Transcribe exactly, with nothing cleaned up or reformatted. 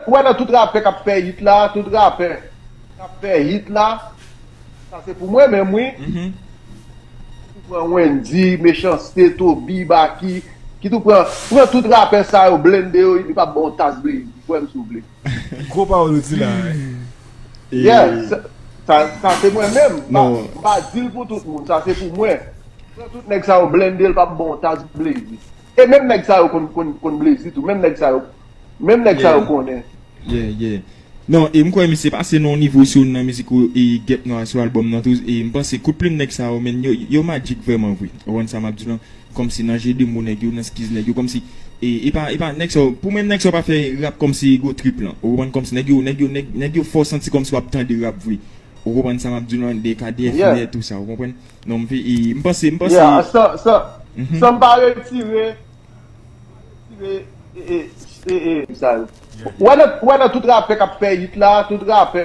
ou wè nan tout rapè k ap fè hit la, tout rapè k ap fè hit la, sa se pou mwen menm, wi. Ki tou pran Wendyy, Mechanste, Toby, Baky, ki tou pran, pran tout rapè sa yo, blende yo, li p ap ba w tas blezi, kwè m si w vle. Gwo pawòl ou di la, wi. Yeah, sa, sa, sa se mwen menm. M pa, Non. M pa di l pou tout moun, sa se pou mwen. Pran tout nèg sa yo, blende l, p ap ba w tas blezi. E menm nèg sa yo konn, konn, konn blezi tou, menm nèg sa yo, menm nèg sa yo Yeah. konnen. Yeah, yeah. Non, e m kwè misye pase nan yon nivo sou nan mizik ou e Gèp Nwa sou albòm nan tou, e m panse kout plim nèg sa yo, men yo, yo majik vrèman vre. Ou konn sa m ap di lan? Kòmsi nan je de mo nèg yo, nan skiz nèg yo, kòmsi e, e pa, e pa nèg sa yo, pou mwen nèg sa yo pa fè rap kòmsi ego trip lan. Ou konprann? Kòmsi nèg yo, nèg yo, nèg, nèg yo fè w santi kòmsi w ap tande rap vre. Ou konprann sa m ap di lan, de ka de Yeah. F N L, tout sa, ou konprann? Non, m, e, m panse, m panse Yeah, san, san, Mhm. San m pa retire, retire, e, e, e, e, sa yo. Ou wè nan, ou wè nan tout rapè k ap fè hit la, tout rapè